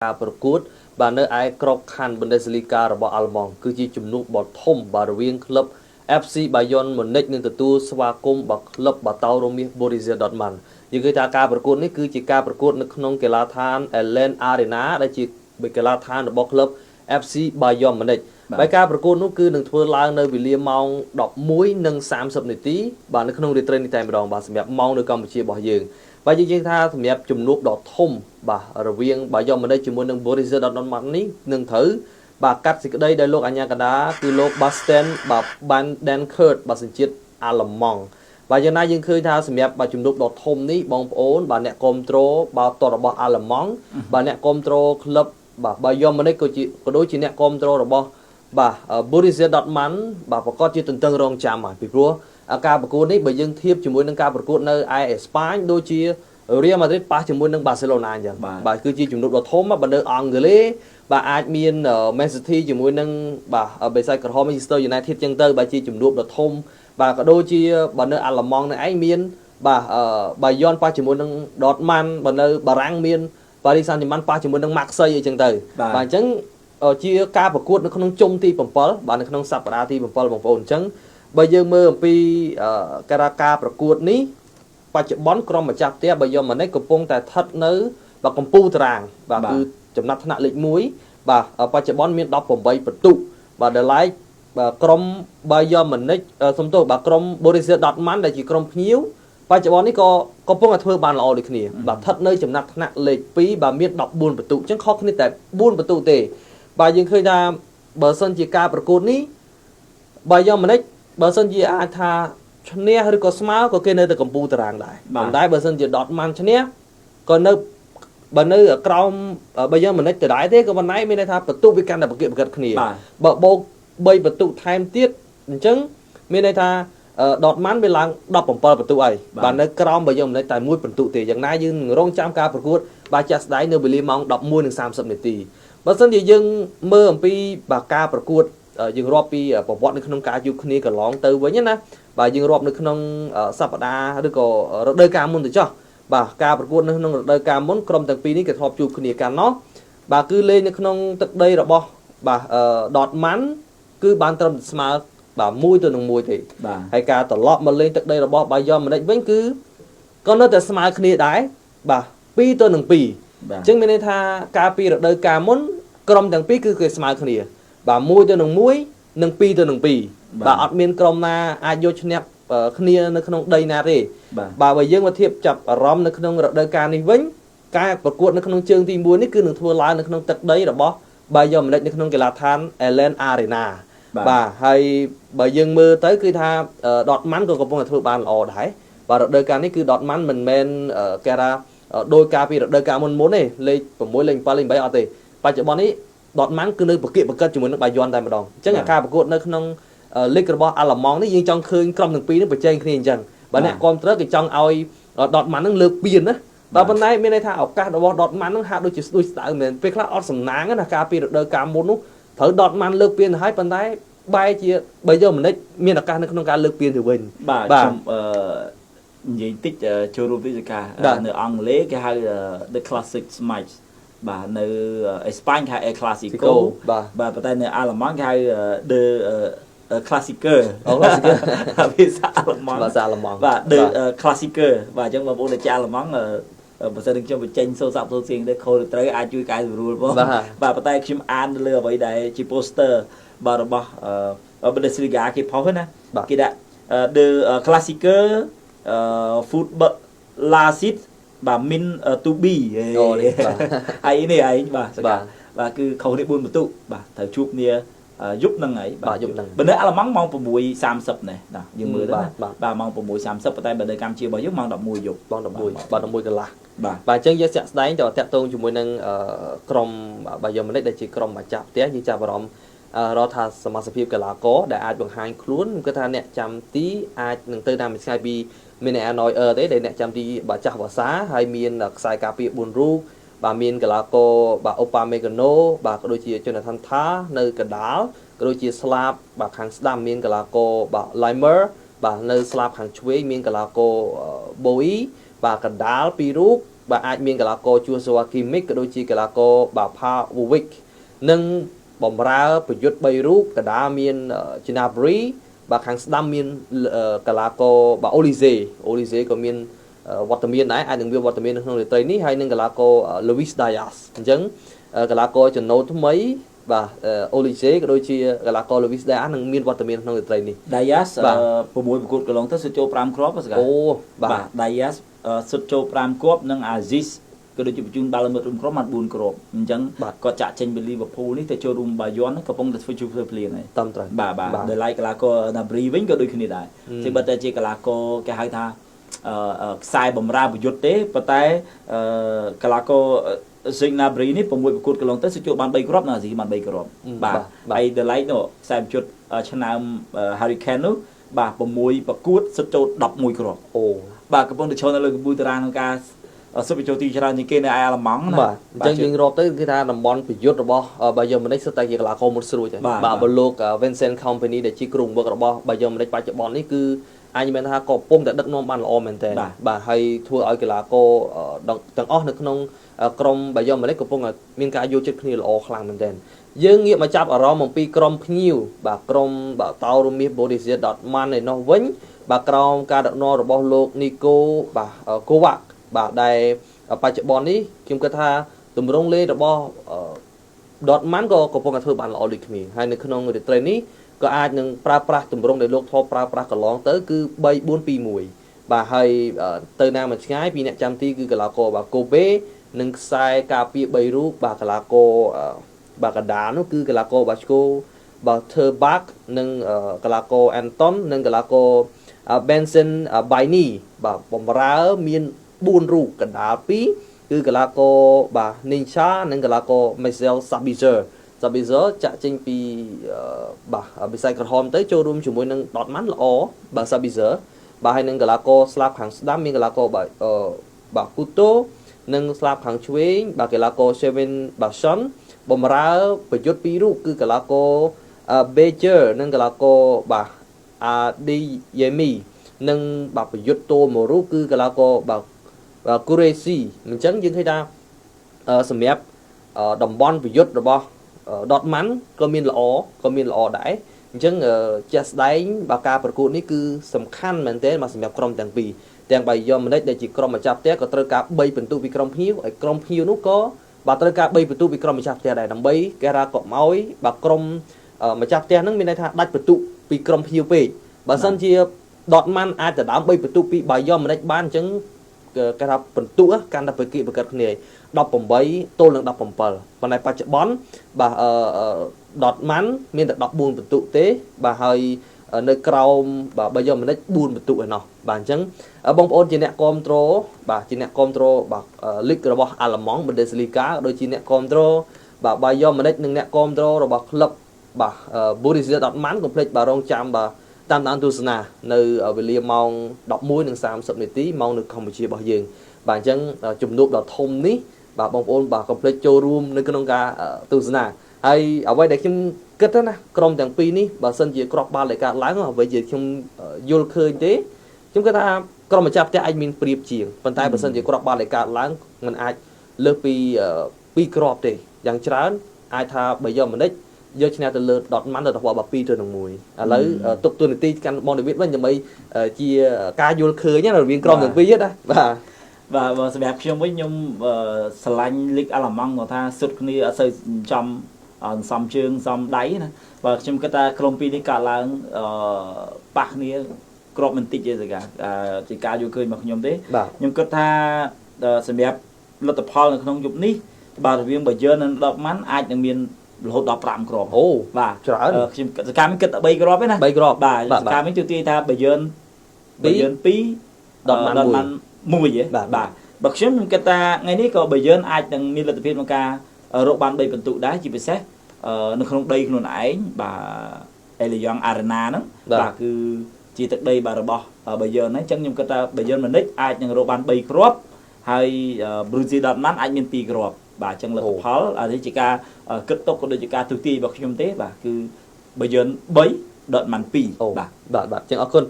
ការប្រកួត បាទនៅឯក្របខ័ណ្ឌ Bundesliga របស់អាល្លឺម៉ង់គឺជាជំនួបដ៏ធំបាទរវាងក្លឹប FC Bayern Munich នឹងទទួលស្វាគមន៍បាទក្លឹបបាតោរមាស Borussia Dortmund។ យើងឃើញថាការប្រកួតនេះគឺជាការប្រកួតនៅក្នុងកីឡាដ្ឋាន Allianz Arena ដែលជាកីឡាដ្ឋានរបស់ក្លឹប FC Bayern Munich។ ហើយការប្រកួតនោះគឺនឹងធ្វើឡើងនៅវេលាម៉ោង11:30នាទីបាទនៅក្នុងរាត្រីនេះតែម្ដងបាទសម្រាប់ម៉ោងនៅកម្ពុជារបស់យើង។បាទយើងនិយាយថាសម្រាប់ជំនួបដ៏ធំបាទរវាង Bayern Munich ជាមួយនឹង Borussia Dortmund នេះនឹងត្រូវបាទកាត់សេចក្តីដោយលោកអាជ្ញាកណ្ដាលគឺលោក Bastian បាទ Van den Kurt បាទសញ្ជាតិអាល្លឺម៉ង់។បាទយ៉ាងណាយើងឃើញថាសម្រាប់បាទជំនួបដ៏ធំនេះបងប្អូនបាទអ្នកគ្រប់គ្រងបាទតរបស់អាល្លឺម៉ង់បាទអ្នកគ្រប់គ្រងក្លឹបបាទ Bayern Munich ក៏ជាក៏ដូចជាអ្នកគ្រប់គ្រងរបស់បាទ Borussia Dortmund បាទប្រកាសជាទន្ទឹងរង់ចាំហើយពីព្រោះការប្រកួតនេះបើយើងធៀបជាមួយនឹងការប្រកួតនៅឯអេស្ប៉ាញដូចជា Real Madrid ប៉ះជាមួយនឹង Barcelona អញ្ចឹងបាទគឺជាជំនួបដ៏ធំបើនៅអង់គ្លេសបាទអាចមាន Man City ជាមួយនឹងបាទបិសាចក្រហម Manchester United អញ្ចឹងទៅបាទជាជំនួបដ៏ធំបាទក៏ដូចជាបើនៅអាល្លឺម៉ង់នៅឯងមានបាទ Bayern ប៉ះជាមួយនឹង Dortmund បើនៅបារាំងមាន Paris Saint-Germain ប៉ះជាមួយនឹង Marseille អីចឹងទៅបាទអញ្ចឹងជាការប្រកួតនៅក្នុងជុំទី7បាទនៅក្នុងសប្តាហ៍ទី7បងប្អូនអញ្ចឹងបើយើងមើលអំពីការប្រកួតនេះបច្ចុប្បន្នក្រុមម្ចាស់ផ្ទះបើយកមកនេះកំពុងតែស្ថិតនៅបាទកម្ពូលតារាងបាទគឺចំណាត់ថ្នាក់លេខ1បាទបច្ចុប្បន្នមាន18ពិន្ទុបាទដែលឡែកបាទក្រុម Bayern Munich សំទោសបាទក្រុម Borussia Dortmund ដែលជាក្រុមភ្ញៀវបច្ចុប្បន្ននេះក៏កំពុងតែធ្វើបានល្អដូចគ្នាបាទស្ថិតនៅចំណាត់ថ្នាក់លេខ2បាទមាន14ពិន្ទុអញ្ចឹងខុសគ្នាតែ4ពិន្ទុទេបាទយើងឃើញថាបើសិនជាការប្រកួតនេះ Bayern Munich បើសិនជាអាចថាឈ្នះឬក៏ស្មើក៏គេនៅតែកម្ពូលតារាងដែរប៉ុន្តែបើសិនជា Dortmund ឈ្នះក៏នៅបើនៅក្រោមបើយើងមិននិចដដែលទេក៏ប៉ុន្តែមានន័យថាបន្ទុកវាកាន់តែប្រកៀកប្រកិតគ្នាបើបូក3បន្ទុកថែមទៀតអញ្ចឹងមានន័យថាដតម៉ាន់វាឡើង17បន្ទុកហើយបាទនៅក្រោមបើយើងមិនតែមួយបន្ទុកទេយ៉ាងណាយើងនឹងរងចាំការប្រកួតបាទចាក់ស្ដែងនៅវេលាម៉ោង11:30នាទីបើសិនជាយើងមើលអំពីបាទការប្រកួតយើងរាប់ពីប្រវត្តិនៅក្នុងការជួបគ្នាកន្លងទៅវិញណាបាទយើងរាប់នៅក្នុងសប្តាហ៍ឬក៏រដូវកាលមុនទៅចុះបាទការប្រកួតនៅក្នុងរដូវកាលមុនក្រុមទាំងពីរនេះគេធ្លាប់ជួបគ្នាកាលនោះបាទគឺលេងនៅក្នុងទឹកដីរបស់បាទដតម៉ាន់គឺបានត្រឹមស្មើបាទ1ទៅនឹង1ទេហើយការត្រឡប់មកលេងទឹកដីរបស់បាយម៉និចវិញគឺក៏នៅតែស្មើគ្នាដែរបាទ2ទៅនឹង2អញ្ចឹងមានន័យថាកាលពីរដូវកាលមុនក្រុមទាំងពីរគឺគេស្មើគ្នាបាទ1ទៅនឹង1និង2ទៅនឹង2បាទអត់មានក្រុមណាអាចយកឈ្នះគ្នានៅក្នុងដីណាទេបាទបើយើងមកធៀបចាប់អារម្មណ៍នៅក្នុងរដូវកាលនេះវិញការប្រកួតនៅក្នុងជើងទី1នេះគឺនឹងធ្វើឡើងនៅក្នុងទឹកដីរបស់បាយម៉និចនៅក្នុងកីឡាដ្ឋាន Allianz Arena បាទហើយបើយើងមើលទៅគឺថាដតម៉ាន់ក៏កំពុងតែធ្វើបានល្អដែរបាទរដូវកាលនេះគឺដតម៉ាន់មិនមែនគេថាដោយការពីរដូវកាលមុនមុនទេលេខ6លេខ7លេខ8អត់ទេបច្ចុប្បន្ននេះដតម៉ាន់គឺនៅប្រកៀកប្រកិតជាមួយនឹងបាយ័នតែម្ដងអញ្ចឹងការប្រកួតនៅក្នុងលីករបស់អាល្លឺម៉ង់នេះយើងចង់ឃើញក្រុមទាំងពីរនេះប្រជែងគ្នាអញ្ចឹងបើអ្នកគ្រប់គ្រងគេចង់ឲ្យដតម៉ាន់នឹងលើកពានណាបាទប៉ុន្តែមានន័យថាឱកាសរបស់ដតម៉ាន់នឹងហាក់ដូចជាស្ដួយស្ដៅមែនពេលខ្លះអត់សំណាងណាការពីរដូវកាលមុននោះត្រូវដតម៉ាន់លើកពានទៅហើយប៉ុន្តែបែរជាបើយកមិនមានឱកាសនៅក្នុងការលើកពានទៅវិញ។ បាទខ្ញុំអឺនិយាយតិចចូលរួមវិទ្យាការនៅអង់គ្លេសគេហៅ The Classic Match បាទនៅអេស្ប៉ាញគេហៅ El Clasico បាទប៉ុន្តែនៅអាល្លឺម៉ង់គេហៅ The Klassiker អូ Klassiker ភាសាអាល្លឺម៉ង់ ភាសាអាល្លឺម៉ង់ បាទ The Klassiker បាទអញ្ចឹងបងប្អូនដែលចេះអាល្លឺម៉ង់បើសិននឹងខ្ញុំបញ្ចេញសូរស័ព្ទសូរសៀងទៅខូចត្រូវអាចជួយកែសម្រួលផងបាទប៉ុន្តែខ្ញុំអានលើអ្វីដែលជា poster បាទរបស់ Bundesliga គេផុសណាគេដាក់ The Klassiker Football Last បាទ mean to be អូនេះបាទ ហើយនេះឯងបាទបាទគឺខុសនេះ4បន្ទុកបាទត្រូវជួបគ្នាយប់ហ្នឹងហើយ បាទយប់ហ្នឹង បើនៅអាល្លឺម៉ង់ម៉ោង6:30នេះណាយើងមើលទៅណាបាទម៉ោង6:30ប៉ុន្តែបើនៅកម្ពុជារបស់យើងម៉ោង11យប់ ម៉ោង11បាទ11កន្លះ បាទ បាទអញ្ចឹងយើងចាក់ស្ដែងទៅតាក់ទងជាមួយនឹងក្រុមបាយម៉និចដែលជាក្រុមម្ចាស់ផ្ទះយើងចាប់អារម្មណ៍រដ្ឋថាសមាជិកភាពកីឡាករដែលអាចបង្ហាញខ្លួនខ្ញុំគិតថាអ្នកចាំទីអាចនឹងទៅតាមឆ្ងាយពីមានអ្នកណយអឺទេដែលអ្នកចាំទីបាទចាស់វ៉ាសាហើយមានខ្សែការពារ4រូបបាទមានកីឡាករបាទអូប៉ាមេកាណូបាទក៏ដូចជាជូណាថាន់ថានៅកណ្ដាលក៏ដូចជាស្លាបបាទខាងស្ដាំមានកីឡាករបាទ Laimer បាទនៅស្លាបខាងឆ្វេងមានកីឡាករបូអ៊ីបាទកណ្ដាលពីររូប បាទអាចមានកីឡាករជួសវ៉ាគីមិកក៏ដូចជាកីឡាករបាទផាវូវិកនិងបំរើប្រយុទ្ធ3រូបកដាមានជីណាបរីបាទខាងស្ដាំមានកីឡាករបាទអូលីសេក៏មានវត្តមានដែរអាចនឹងមានវត្តមាននៅក្នុងរាត្រីនេះហើយនឹងកីឡាករ Luis Diaz អញ្ចឹងកីឡាករចំណូលថ្មីបាទអូលីសេក៏ដូចជាកីឡាករ Luis Diaz នឹងមានវត្តមានក្នុងរាត្រីនេះ Diaz 6ប្រកួតកន្លងទៅសុទ្ធចូល5គ្រាប់សកាអូបាទ Diaz សុទ្ធចូល5គ្រាប់និង Aziz ក៏ដូចជាបញ្ជូនបាល់មិត្តរួមក្រុមបាន4គ្រាប់អញ្ចឹងគាត់ចាក់ចេញពី Liverpool នេះទៅចូលរួម Bayern កំពុងតែធ្វើជួធ្វើភ្លៀងហើយតាមត្រូវបាទដោយឡែកកីឡាករ Gnabry វិញក៏ដូចគ្នាដែរជាបើតែជាកីឡាករគេហៅថាខ្សែបំរើប្រយុទ្ធទេប៉ុន្តែកីឡាករ Gnabry នេះ6ប្រកួតកន្លងទៅសុទ្ធចូលបាន3គ្រាប់និងអាស៊ីបាន3គ្រាប់បាទហើយ The Light នោះខ្សែប្រយុទ្ធឆ្នើម Harry Kane នោះបាទ6ប្រកួតសុទ្ធចូល11គ្រាប់អូបាទកំពុងតែឈរនៅលើកំពូលតារាងក្នុងការសុទ្ធបញ្ចូលទីច្រើនជាងគេនៅឯអាល្លឺម៉ង់ណាបាទអញ្ចឹងយើងរាប់ទៅគឺថាតំបន់ប្រយុទ្ធរបស់ Bayern Munich សុទ្ធតែជាកីឡាករមុតស្រួចហើយបាទបើលោក Vincent Kompany ដែលជាគ្រូបង្វឹករបស់ Bayern Munich បច្ចុប្បន្ននេះគឺអាចមានថាក៏កំពុងតែដឹកនាំបានល្អមែនទែនបាទហើយធ្វើឲ្យកីឡាករទាំងអស់នៅក្នុងក្រុម Bayern Munich កំពុងតែមានការយល់ចិត្តគ្នាល្អខ្លាំងមែនទែនយើងងាកមកចាប់អារម្មណ៍អំពីក្រុមភ្ញៀវបាទក្រុមបាទតោរមាស Borussia Dortmund ឯនោះវិញបាទក្រោមការដឹកនាំរបស់លោកនីកូបាទកូវ៉ាក់បាទដែលបច្ចុប្បន្ននេះខ្ញុំគិតថាទម្រង់លេងរបស់ Dortmund ក៏កំពុងតែធ្វើបានល្អដូចគ្នាហើយនៅក្នុងរាត្រីនេះក៏អាចនឹងប្រើប្រាស់ទម្រង់ដែលលោកធ្លាប់ប្រើប្រាស់កន្លងទៅគឺ3-4-2-1បាទហើយទៅណាមិនឆ្ងាយពីអ្នកចាំទីគឺកីឡាករបាទកូបេនិងខ្សែការពារ3រូបបាទកីឡាករបាទកដាលនោះគឺកីឡាករបាឆ្កូបាទ Therback និងកីឡាករ Anton និងកីឡាករ Benson Baini បាទបំរើមាន4រូបកដាល2គឺកីឡាករបាទ Ninja និងកីឡាករ Marcel Sabitzer ចាក់ចេញពីបាទវិស័យក្រហមទៅចូលរួមជាមួយនឹង Dortmund ល្អបាទ Sabitzer បាទហើយនឹងកីឡាករស្លាប់ខាងស្ដាំមានកីឡាករបាទបាទ Couto និងស្លាប់ខាងឆ្វេងបាទកីឡាករ Seven Basson បំរើប្រយុទ្ធពីររូបគឺកីឡាករ Bejer និងកីឡាករបាទ Adeyemi និងបាទប្រយុទ្ធតួមួយរូបគឺកីឡាករបាទ Kuresi អញ្ចឹងយើងឃើញថាសម្រាប់តំបន់ប្រយុទ្ធរបស់ Dortmund ក៏មានល្អដែរអញ្ចឹងជាក់ស្ដែងបាទការប្រកួតនេះគឺសំខាន់មែនទែនបាទសម្រាប់ក្រុមទាំងពីរទាំង Bayern Munich ដែលជាក្រុមម្ចាស់ផ្ទះក៏ត្រូវការ3ពិន្ទុពីក្រុមភ្ញៀវហើយក្រុមភ្ញៀវនោះក៏បាទត្រូវការ3ពិន្ទុពីក្រុមម្ចាស់ផ្ទះដែរដើម្បីគេថាកុំឲ្យបាទក្រុមម្ចាស់ផ្ទះហ្នឹងមានន័យថាដាច់ពិន្ទុពីក្រុមភ្ញៀវពេកបើសិនជា Dortmund អាចដណ្ដើម3ពិន្ទុពី Bayern Munich បានអញ្ចឹងគេថាពិន្ទុកាន់តែប្រគិប្រកិតគ្នា18ទល់នឹង17ប៉ុន្តែបច្ចុប្បន្នបាទDortmund មានតែ14ពិន្ទុទេបាទហើយនៅក្រោមបាទ Bayern Munich 4ពិន្ទុឯណោះបាទអញ្ចឹងបងប្អូនជាអ្នកគ្រប់គ្រងបាទជាអ្នកគ្រប់គ្រងបាទលីករបស់អាល្លឺម៉ង់ Bundesliga ដូចជាអ្នកគ្រប់គ្រងបាទ Bayern Munich និងអ្នកគ្រប់គ្រងរបស់ក្លឹបបាទ Borussia Dortmund កុំភ្លេចបាទរងចាំបាទតាមដានទស្សនានៅវេលាម៉ោង11:30នាទីម៉ោងនៅកម្ពុជារបស់យើងបាទអញ្ចឹងជំនួបដ៏ធំនេះបាទបងប្អូនបាទកុំភ្លេចចូលរួមនៅក្នុងការទស្សនាហើយអ្វីដែលខ្ញុំគិតណាក្រុមទាំងពីរនេះបើសិនជាក្របបាល់ដែលកើតឡើងអ្វីជាខ្ញុំយល់ឃើញទេខ្ញុំគិតថាក្រុមម្ចាស់ផ្ទះអាចមានប្រៀបជាងប៉ុន្តែបើសិនជាក្របបាល់ដែលកើតឡើងมันអាចលើសពី2គ្រាប់ទេយ៉ាងច្រើនអាចថា Bayern Munich យកឈ្នះទៅលើ Dortmund ទៅដល់2-1ឥឡូវទុកទូនាទីកាន់បងដេវីតវិញដើម្បីជាការយល់ឃើញរវាងក្រុមទាំងពីរណាបាទបាទបើសម្រាប់ខ្ញុំវិញខ្ញុំស្រឡាញ់លីកអាល្លឺម៉ង់គាត់ថាសុទ្ធគ្នាអត់សូវចំសំជើងសំដៃណាបើខ្ញុំគិតថាក្រុមពីរនេះកើតឡើងប៉ះគ្នាក្របមិនតិចទេសកាជាការយល់ឃើញរបស់ខ្ញុំទេខ្ញុំគិតថាសម្រាប់លទ្ធផលនៅក្នុងយប់នេះបាទរវាង Bayern និង Dortmund អាចនឹងមានរហូតដល់5គ្រាប់អូបាទច្រើនខ្ញុំសកម្មគិតតែ3គ្រាប់ទេណា3គ្រាប់បាទសកម្មនេះទូទាយថា Bayern 2 Dortmund 1ហ៎បាទបើខ្ញុំគិតថាថ្ងៃនេះក៏ Bayern អាចនឹងមានលទ្ធភាពក្នុងការរកបាន3ពិន្ទុដែរជាពិសេសនៅក្នុងដីខ្លួនឯងបាទ Allianz Arena ហ្នឹងបាទគឺជាទឹកដីបាទរបស់ Bayern ហ្នឹងអញ្ចឹងខ្ញុំគិតថា Bayern Munich អាចនឹងរកបាន3គ្រាប់ហើយ Borussia Dortmund អាចមាន2គ្រាប់បាទអញ្ចឹងលទ្ធផលអានេះជាការគិតទុកក៏ដូចជាការទស្សន៍ទាយរបស់ខ្ញុំទេបាទគឺ Bayern 3 Dortmund 2បាទបាទបាទអញ្ចឹងអរគុណ